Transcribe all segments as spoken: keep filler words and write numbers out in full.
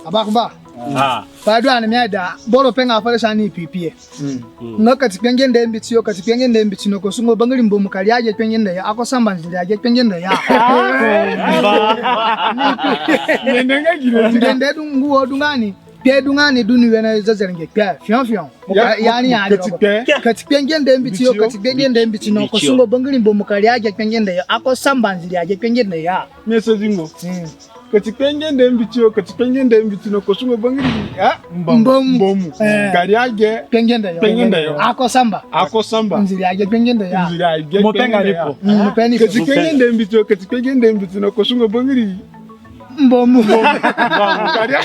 Abakumba. Ah. Pai du ani mi aida, boro pe nga fere sa ni pipie. Mm. Nga ka ti kpengende mbiti yo, ka ti kpengende mbiti no, ko sungo bangiri mbomu ka ria ge kpengende yo, ako samba nziri age kpengende yo. Ah, ngende nga gire. Ngende du ngu wo du nga ni. Kpe du nga ni du ni wene zezerenge kpe. Fion fion. Ya, yani ya ka ti kpe. Ka ti kpengende mbiti yo, ka ti kpengende mbiti no, ko sungo bangiri mbomu ka ria ge kpengende yo, ako samba nziri age kpengende yo. Mi asa zingo. Mm. Ka ti kpengende mbiti yo, ka ti kpengende mbiti no, ko sungo bangiri, ah? Mbomu. Mbomu. Eh. Ka ria ge kpengende yo. Kpengende yo. Ako samba. Ako samba. Nziri age kpengende yo. Nziri age kpengende yo. Mo pe nga ripo. Mm, mo pe ni. Ka ti kpengende mbiti yo, ka ti kpengende mbiti no, ko sungo bangiri. Mbomu. Mbomu. Ka ria.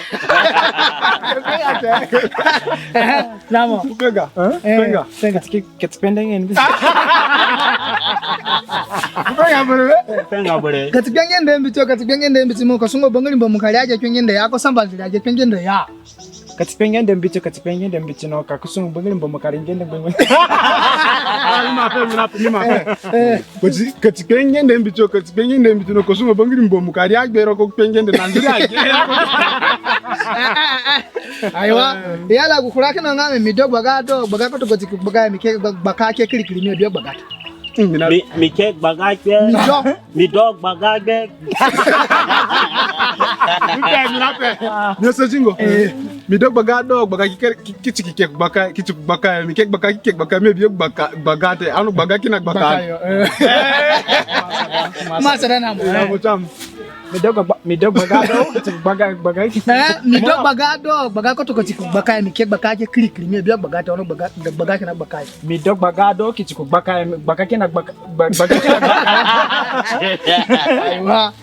Namo. Penga. Eh, penga. Penga. Ka ti kpengende mbiti. Penga bere. Penga bere. Ka ti kpengende mbiti yo, ka ti kpengende mbiti no, ko sungo bangiri mbomu ka ria ge kpengende yo, ako samba nziri age kpengende yo. Ka ti kpengende mbiti yo, ka ti kpengende mbiti no, ka ko sungo bangiri mbomu ka ria ge kpengende. Ah, ni ma pe, ni ma pe, ni ma pe. Eh. Ka ti, ka ti kpengende mbiti yo, ka ti kpengende mbiti no, ko sungo bangiri mbomu ka ria ge ro ko kpengende na nziri age. Aiwa, ya la gu kura kina nga mi, mi do gbaga do, gbaga ko to ko ti gbaga mi ke gbaga ke kirikiri mi do gbaga. Mi, mi ke gbaga ke. Mi do. Mi do gbaga ke. Mi pe, mi na pe. Mi asa zingo. Eh. Mi do gbaga do, gbaga ki ke, ki, ki ti ki ke gbaga, ki ti gbaga, mi ke gbaga, ki ke gbaga, mi bi gbaga, gbaga te, anu gbaga kina gbaga. Gbaga yo, eh. Masa da na mo, eh. Mi do gbaga, mi do gbaga do, ki ti gbaga, gbaga ki. Eh, mi do gbaga do, gbaga ko to ko ti gbaga, mi ke gbaga ki kirikiri, mi bi gbaga te, anu gbaga, gbaga kina gbaga. Mi do gbaga do, ki ti gbaga, gbaga kina gbaga, gbaga kina gbaga. Aiwa.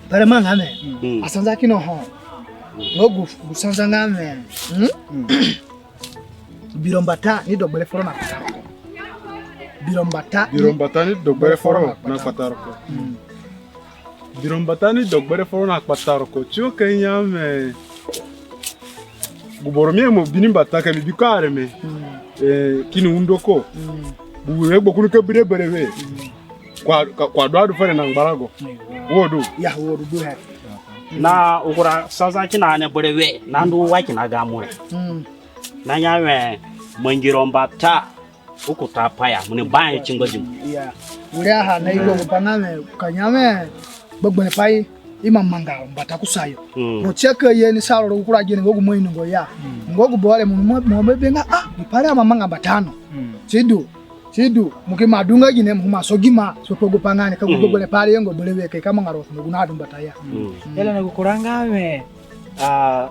Bare manga me. Mm. Asanza kina ho. Ngo gu, gu sanza nga me. Hmm? Mm. Biro mbata ni do gbere foro na kpata roko. Biro mbata. Biro mbata ni do gbere foro na kpata roko. Mm. Biro mbata ni do gbere foro na kpata roko. Tio ka nya me. Gu boro mi mo bini mbata ka mi bi ko areme. Mm. Eh, kini undo ko. Mm. Gu regbo kunu ka bire berewe. Mm. Ko a, ko a, ko adu adu fere na ngbarago. Wo du. Ya, wo du du he. Na gu kura sanza kina ni berewe, na ndu wa kina ga mo re. Mm. Na ya we mangiro mbata, ukuta pai ya, mo ni ba ya ti ngbadimo. Ya. Ure aha na igo gu pa nga me, ka nya me, gbegbere pai, i ma manga mbata kusayo. Mm. Mo tie ka ye ni sa ro gu kura gene, ngo gu mo inongo ya. Mm. Ngo gu boro mo, mo, mo be nga, ah, i pa re ama manga mbata no. Mm. Ti du. Ti du, mo ki ma du nga gine, mo ki ma so gi ma, so pa gu pa nga ni, ka gu gbegbere pai re ngo berewe ke ka manga ro, mo gu na du mbata ya. Mm. Ele na gu kura nga we, ah,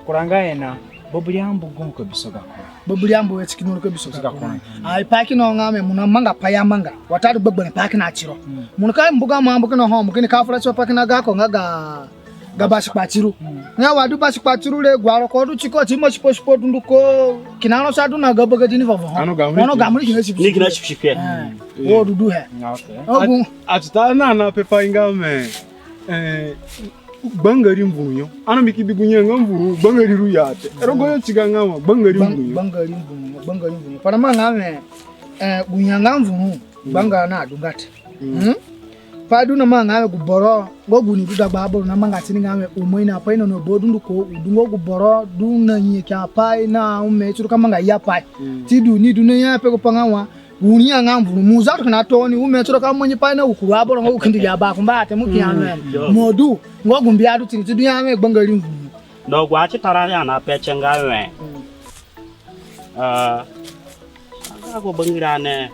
kura nga ena, baburi ambu gu ka biso ga kura. Baburi ambu we ti kina ka biso ga kura. Ai, pai kina nga me, mo na manga pai amanga, watadu gbegbere pai kina tiro. Mm. Mo ka mbu ga mo ambu kina ho, mo kini ka fura tipa pai kina gako nga ga Ga basikpatiru. Mm. Nga wa du basikpatiru re, gu aroko du tiko ti mo sipo sipo dunduko, kina ro sa du na ga bagadi ni vovo ho. Ono ga mo ri kina sipi sipi. Ni kina sipi sipi. Eh. Mm. Wo du du he. Okay. Ogu. Ati ta na na pepa inga me. Eh, gbangari mvuru yo. Ano mi ki bi gu nyanga mvuru, gbangari ru ya te. Rogo yo tiga nga wa, gbangari mvuru yo. Gbangari mvuru yo, gbangari mvuru yo. Para ma nga me, eh, gu nyanga mvuru, gbanga na du nga te. Mm. Hmm? Pai du na manga nga we gu boro, nga gu ni du dagba aboro na manga tini nga we, u mo ina pai no no bo dunduko, u du nga gu boro, du na nyanyaki apai na ume turu ka manga ya pai. Mm. Ti du ni du na ya pe gu pa nga wa, gu ni ya nga mvuru, mo za du kina tooni, ume turu ka mangi pai na gu kuru aboro nga gu kindi ya bakumba te mo ki ya we. Mm. Mo du, nga gu mbia du tini, ti du ya we gbangari mvuru. No gu ati tara ya na pe ti nga we. Mm. Ah, nga gu bangirani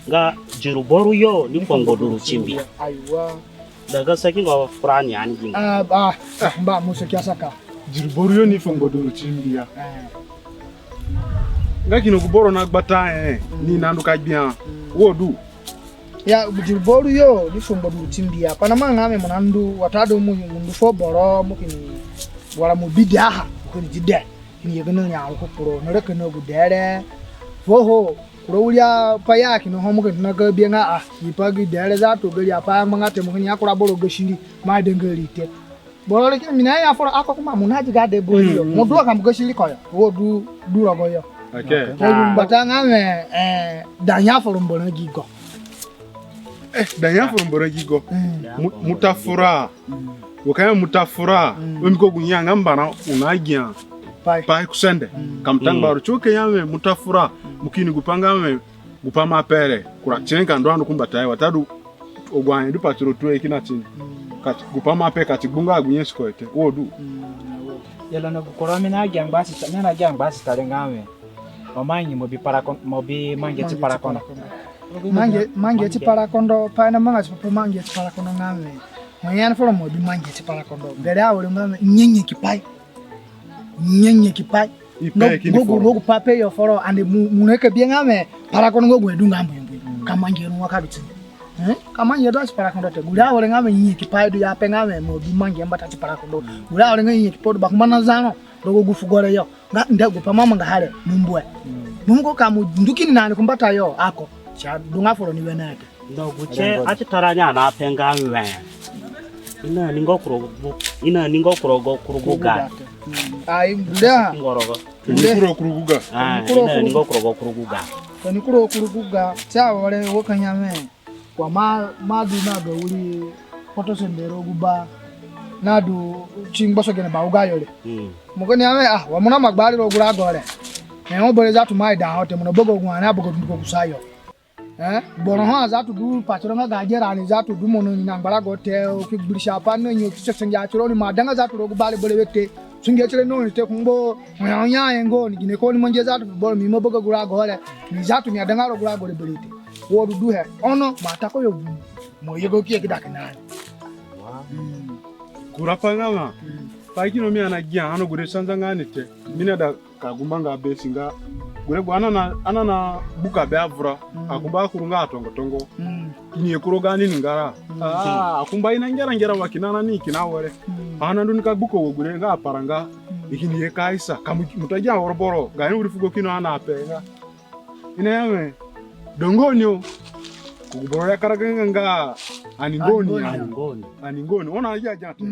nga Jiruboru yo ni fongboduru ti mbia. Aiwa. Daga saki ngo furani ani gini. Ah, ah, mba musu kia saka. Jiruboru yo ni fongboduru ti mbia. Eh. Nga kina gu boro na gbata, eh, ni na ndu ka gbia. Mm. Wo du. Ya, Jiruboru yo ni fongboduru ti mbia. Pai na manga nga me mo na ndu, watadu mo, mo ndu fu boro, mo kini, wala mo bi de aha, mo kini di de. Kini ye gana nya ro ku kporo, na raka na gu de re. Fu ho, Kura wiri apai ya kina ho mo kini tona ka bihe nga a, i pa gi dee re zatu gari apai angbanga te, mo kini ya kura boro gasi ri, mo ade nga ri te. Boro re kini mi na ya foro ako kuma mo na diga de bori yo. Mo du ka mo gasi ri ko yo. Wo du du rogo yo. Okay. Wo du mbata nga me, eh, da ya foro mboro gi go. Eh, da ya foro mboro gi go. Mu-, mutafura. Wo ka ya mutafura. Wo mi ko gu ya nga mbara una gia. Pai. Pai kusende. Ka mo ta ngbaro. Ti wo ka ya me mutafura. Mo kini gu pa nga me gu pa mo ape re. Kura tini ka ndu andu kumbatayo. Watadu agu anye du patiro tuwe kina tini. Ka ti gu pa mo ape ka ti gbunga agu nye siko ete. Wo du. Yala na gu kura mi na gia ngbasi ta, mi na gia ngbasi ta re nga me. Mo mangi mo bi parakondo, mo bi mangi ti parakondo. Mangi, mangi ti parakondo, pa na manga ti pa mangi ti parakondo nga me. Mo ya ni foro mo bi mangi ti parakondo. Gere awere nga me, nyenye ki pai. Nyenye ki pai. Ngo, ngo gu pa pe yo foro, ande mo, mo na ka bihe nga me, parakondo nga gu du nga mbu mbu. Ka mangi no wa ka du ti. Eh? Ka mangi du ti parakondo te. Gure awere nga me nyenye ki pai du ya pe nga me, mo bi mangi mbata ti parakondo. Gure awere nga nyenye ki pai du ba kumba na zaro. Rogo gu fugo re yo. Nga nda gu pa mo amanga ha re, mo mbue. Mo mbue ka mo ndu kini na ni kumbatayo, ako. Ti adunga foro ni wene te. Nda gu tie, ati tara ni ana pe nga we. I na ni ngo ku rogo, i na ni ngo ku rogo kuruguga. Ai, nda. Ngo rogo. Ni ku rogo kuruguga. Ah, i na ni ngo ku rogo kuruguga. Ka ni ku rogo kuruguga. Ti awere wo ka ya me. Wa mo, mo adu na ga wiri kpotosende rogo gu ba na du ti ngboso gene ba uga yo re. Mo kini ya we, ah, wa mo na ma gbari rogo gu rago re. Eh, ho bere zatu mo aida ho te, mo na bogo gu ani abogo dunduko kusayo. Eh, boro ho azatu du patiro nga ga jerani zatu du mo na ni na ngbarago te, o ki gbirisa pa na nyo ki sesenge atiro ni mo adanga zatu rogo gu ba re berewe te. Sunge tire no ni te kungbo, mo ya nya engo ni gine ko ni mo nge zatu boro mi mo bogo gu rago re. Ni zatu mi adanga rogo gu rago re berewe te. Wo du du he. Ono, mo ata ko yo gu. Mo yego ki ye ki da kina ni. Kura pa nga ma. Pai kina mi ana gia, ano gure sanza nga ni te. Mi na da ka gumba nga be singa. Gure gu ana na, ana na buka be avura. Akumba akuru nga atongo tongo. Kini ye kuro gani ni ngara. Ah, akumba i na ngera ngera wa kina na ni kina were. Ana ndu ni ka gbuko wo gure nga aparanga. I kini ye ka isa. Ka mo ta gia woro boro. Gani wiri fugo kina ana ape nga. I na ya we. Dongo ni o. Ku gu boro ya karaga nga ani ngoni. Ani ngoni. Ani ngoni. Ona ya ja te.